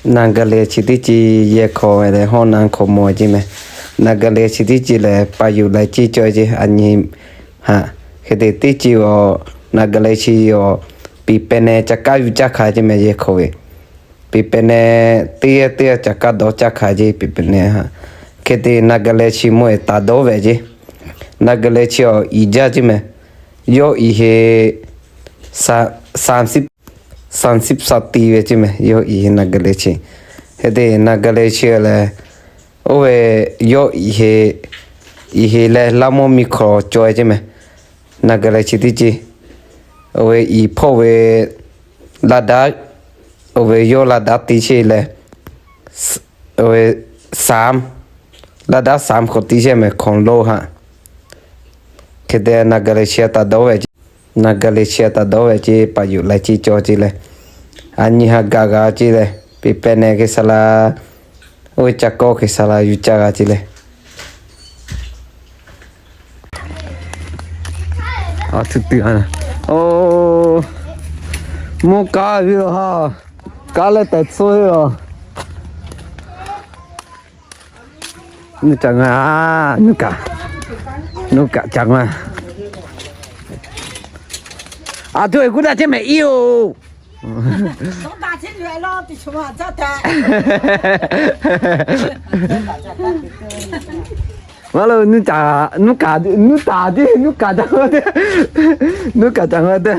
Naˍ gaˍ lehˬ chi teˇ ce yehˬ hk'aw ve lehˬ, hawˉ naˆ hk'aw mawˬ ce mehˍ. Naˍ gaˍ lehˬ chi teˇ ce lehˬ, paˍ yuˬ laiˬ ce cawˬ ce a nyi haꞈ. Hk'e te teˇ ce awˬ naˍ gaˍ lehˬ chi awˬ, piˍ pehˍ neh ca kaˇ yuˬ caˇ hkanˍ ce mehˍ yehˬ hk'aw ve. Piˍ pehˍ neh teˇ g'aˇ teˇ g'aˇ ca kaˇ dawˇ caˇ hkanˍ ce piˍ pehˍ neh haꞈ. Hk'e te naˍ gaˍ lehˬ chi mawˬ e taˍ dawˇ ve ce. Naˍ gaˍ lehˬ chi awˬ iˍ jaˇ ce mehˍ. Yawˇ iˍ he สามสิบ สามสิบ เซนติเมตร ve ce mehˍ. Yawˇ iˍ he naˍ gaˍ lehˬ chi. Hk'e te naˍ gaˍ lehˬ chi lehˬ, oˇ ve yawˇ iˍ he, iˍ he leh laˇ mawˇ miˬ hk'aw cawˬ e ce mehˍ. Naˍ gaˍ lehˬ chi teˇ ce. Oˇ ve iˍ hpawˇ ve laˇ daꞈ, oˇ ve yawˇ laˇ daꞈ te chehˇ leh, oˇ ve สาม, laˇ daꞈ สาม hk'aw te chehˇ mehˍ hk'awꞈ lo haꞈ. Hk'e te naˍ gaˍ lehˬ chi a taˍ dawˇ ve ce. Naˍ gaˍ lehˬ chi a taˍ dawˇ ve ce, paˍ yuˬ laiˬ ce cawˬ ce leh, a nyi haꞈ gaˬ g'a ce leh, piˍ pehˍ neh hk'e saˍ laˍ, oˇ ve ca kawˇ hk'e saˍ laˍ yuˬ caˇ g'a ce leh. A, tuˬ tuˬ a, o, mvuhˇ kaˇ ve lo ha, kaˇ leh taiˍ tcuh ve lo. Nuˇ caꞈ nga, nuˇ kaꞈ, nuˇ kaꞈ caꞈ nga. A, tuˬ e kuˇ daꞈ chehˇ mehˍ iˉ oˬ. Maˇ lo, nuˇ caꞈ, nuˇ kaꞈ, nuˇ taˍ ce, nuˇ kaꞈ caꞈ nga te, nuˇ kaꞈ caꞈ nga te.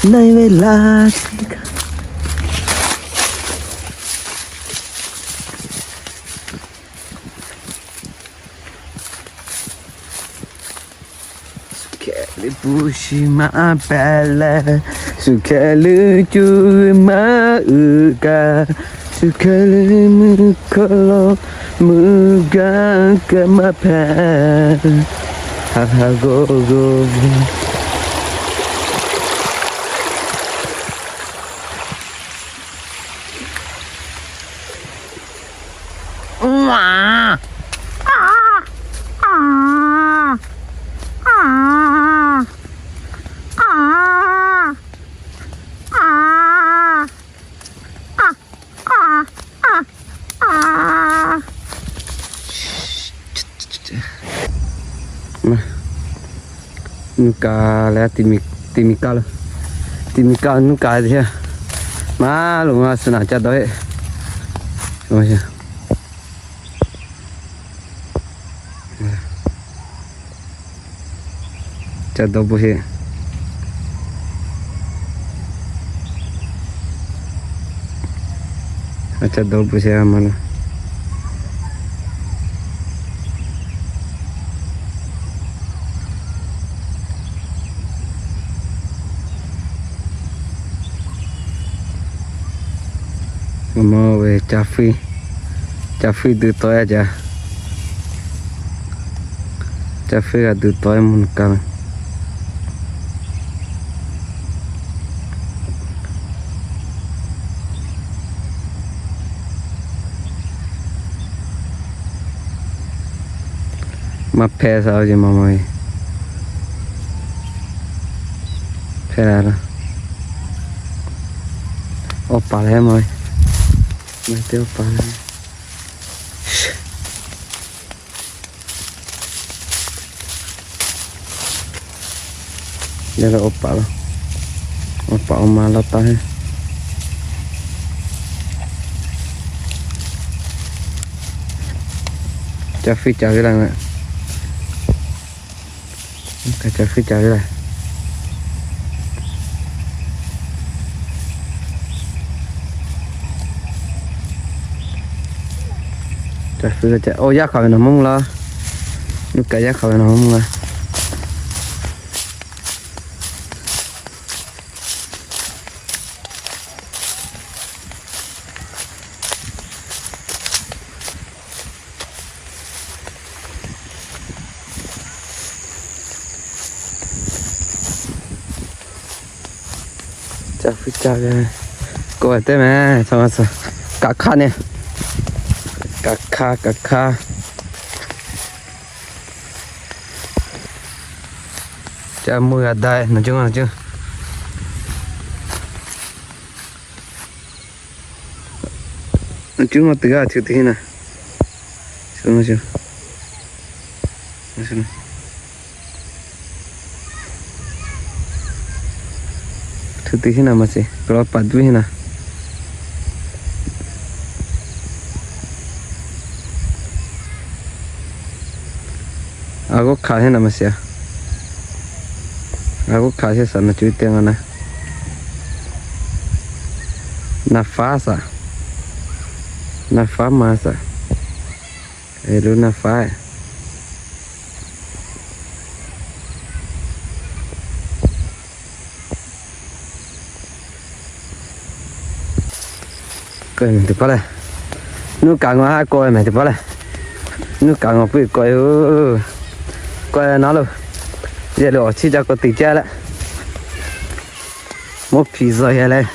Neˇ ve laˇ chi kaꞈ, shu hkeh leh puˇ shi maˇ pehˍ leh, shu hkeh leh cuˇ maˇ uiˍ kaꞈ, shu hkeh leh mvuhˇ hk'aw lo mvuhˇ gaˇ kaꞈ maˇ hpehꞈ. Ha ha g'awˇ g'awˇ ve. Nuˇ kaꞈ leh, teˇ miˬ kaˇ lo, teˇ miˬ kaˇ nuˇ kaꞈ te. Maˇ lo maˇ suh naˍ ca dawˇ e. Ca dawˇ bon sheˍ. Ca dawˇ bon sheˍ a ma na. Mvuhˇ ve ca fiˇ, ca fiˇ duˬ tawˆ e ca, ca fiˇ g'a duˬ tawˆ e mvuhˇ naˬ kaˇ ve. Maˇ hpehꞈ sa ve maˇ maˇ ve. Hpehꞈ la la. Awˬ paˍ leh maˇ ve. Maˇ te awˬ paˍ leh. Yaˇ leh awˬ paˍ lo, awˬ paˍ awˬ ma laˇ taˍ heˆ. Ca fiˇ ca ve laˇ. Ca fiˇ ca ve laˇ. Ca fiˇ ca, oˇ yaˇ hk'aˬ ve nawˬ mvuhˇ mvuhˇ la. Nuˇ kaꞈ yaˇ hk'aˬ ve nawˬ mvuhˇ mvuhˇ la. Ca fiˇ ca ve, k'oˆ ve teˇ meh, kaꞈ hk'aˇ ne, kaꞈ hk'aˇ, kaꞈ hk'aˇ. Ca mui g'a da na ceuˬ, na ceuˬ, na ceuˬ ma teˇ g'aˇ chi teˇ hinˉ na. Chi teˇ hinˉ na ma sheˍ, ka la paˍ duˇ hinˉ na. A g'oˇ hk'aˬ heˆ na ma sheˍ a. A g'oˇ hk'aˬ heˆ shaˍ na, co teˇ nga na. Na faˉ shaˍ. Na faˉ ma shaˍ. E lo na faˉ. K'o mehˍ teˇ hpaˍ lehˬ, nuˇ kaꞈ ngaw ha k'oˆ ve mehˍ teˇ hpaˍ lehˬ, nuˇ kaꞈ ngaw puiˉ k'oˆ ve, k'oˆ ve na lo, yehˬ lo awˬ chiˇ ca k'o teꞈ caˇ leh, mvuhˇ hpiˍ zuhꞈ yehˬ leh,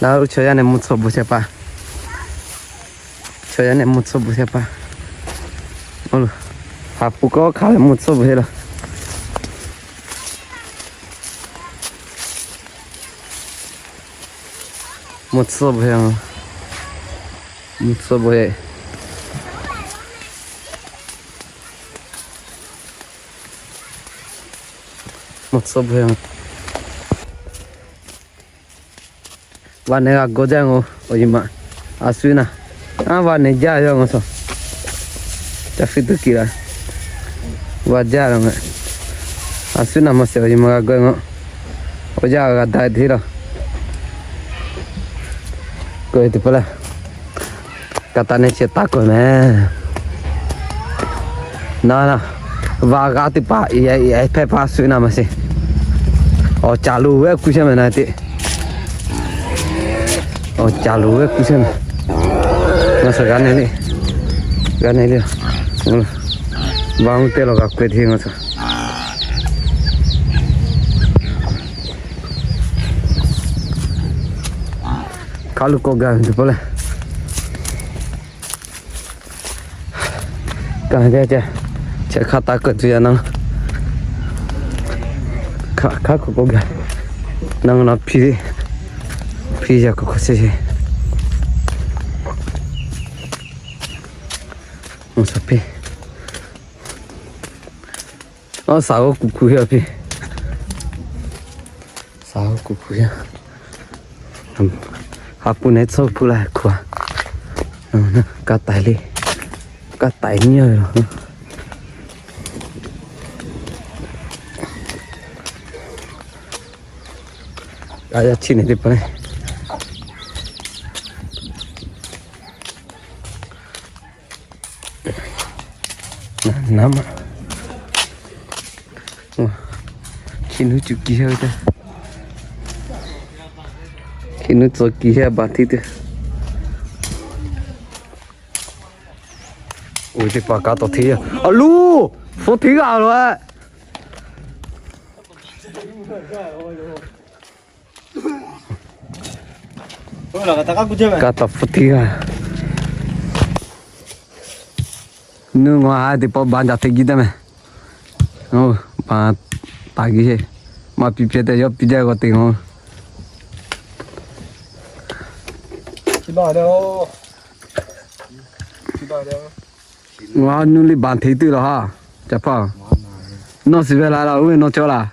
na lo chaw yaˇ nehˬ mvuhˇ tsuhˇ bvuhꞈ shehˍ hpaˇ, chaw yaˇ nehˬ mvuhˇ tsuhˇ bvuhꞈ shehˍ hpaˇ, haˍ pun k'awˇ hk'aˬ ve mvuhˇ tsuhˇ bvuhꞈ heˆ laˬ. Mvuhˇ tsuhˇ bvuhꞈ heˆ, mvuhˇ tsuhˇ bvuhꞈ heˆ, mvuhˇ tsuhˇ bvuhꞈ heˆ. Vaꞈ nehˬ g'a gawˇ jaˇ ngo awˬ yeˬ ma. A shu naˬ, a vaꞈ nehˬ jaˇ yaˇ ngo shaˍ. Ca fiˇ tuˬ kiˬ la, vaꞈ jaˇ la ma. A shu naˬ ma sheˍ awˬ yeˬ ma g'a gawˇ ngo. Awˬ jaˇ g'a daꞈ teˇ laˬ. K'oˆ ve teˇ hpaˍ lehˬ, ka taˍ nehˬ chi taˇ kawˬ mehˍ. Na na, vaꞈ g'a teˇ hpaˍ hpehˇ hpaˇ shu naˬ ma sheˍ. Awˬ caˍ lo ve kuˇ shehˍ mehˍ na teꞈ. Awˬ caˍ lo ve kuˇ shehˍ mehˍ. Ngaˬ shaˍ g'a nehˬ le, g'a nehˬ le. Vaꞈ mvuhˇ teˇ law g'a k'oˆ ve teˇ ngaˬ shaˍ. Hk'a lo k'awꞈ gaˬ ve teˇ hpaˍ lehˬ, kaꞈ te ce, chehˇ hk'a taˍ k'oˆ tuˬ yaˇ na. Hk'a hk'aˬ k'oˆ gaˬ, na na hpiˇ, hpiˇ yaˇ k'o hk'aˬ sheˍ sheˍ. Awˬ shaˍ piˇ, awˬ shaˍ g'oˇ kuˬ hkuˇ heˆ a piˇ. Shaˍ g'oˇ kuˬ hkuˇ heˆ. Ha pun nehˬ tsuhˇ hpu la hkuˇ a. Ka taiˍ le, ka taiˍ nyiˇ a ve laˬ. Ka yaˇ chi nehˬ teˇ hpaˍ le. Naˉ maˇ, hki nuˇ cuˬ kiˬ heˆ ve teˇ, hki nuˇ tcuh kiˬ heˆ baˬ hteˇ teˇ. Oˇ ve teˇ hpaˍ ka tawˍ hteˇ yaˇ a loˬ, hpu hteˇ g'aˇ lo a. Ka tawˍ hpu hteˇ g'aˇ. Nuˇ ngaw ha teˇ pawˆ baˬ jaˇ hteˇ giˇ taˇ mehˍ. Oˇ, baˬ taˍ giˇ sheˍ. Maˇ piˇ piˇ tehꞈ yawˇ piˇ jaˇ g'aw te ngaˬ. Ngaˬ nuˇ liˇ baˬ hteˇ tuˬ laˬ ha. Ca hpaˇ, nawˬ shiˍ ve la laˬ, oˇ ve nawˬ cawˬ laˬ.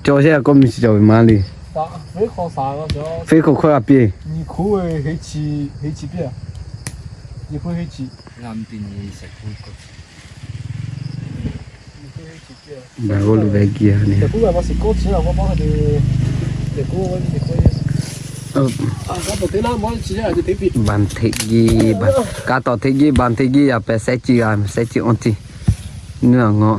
Cawˬ sheˍ k'oˆ mi shiˍ cawˬ ve maˇ le. Feˇ hk'awꞈ hk'awꞈ g'a piˇ. Baˬ g'awˇ luˬ ve giˇ a nehˬ. Baˬ hteꞈ giˇ, baˬ ka tawˍ hteꞈ giˇ, baˬ hteꞈ giˇ, yaꞈ pehˍ sehˉ ciˇ g'a, sehˉ ciˇ awˇ ciˇ. Nuˇ a ngaw.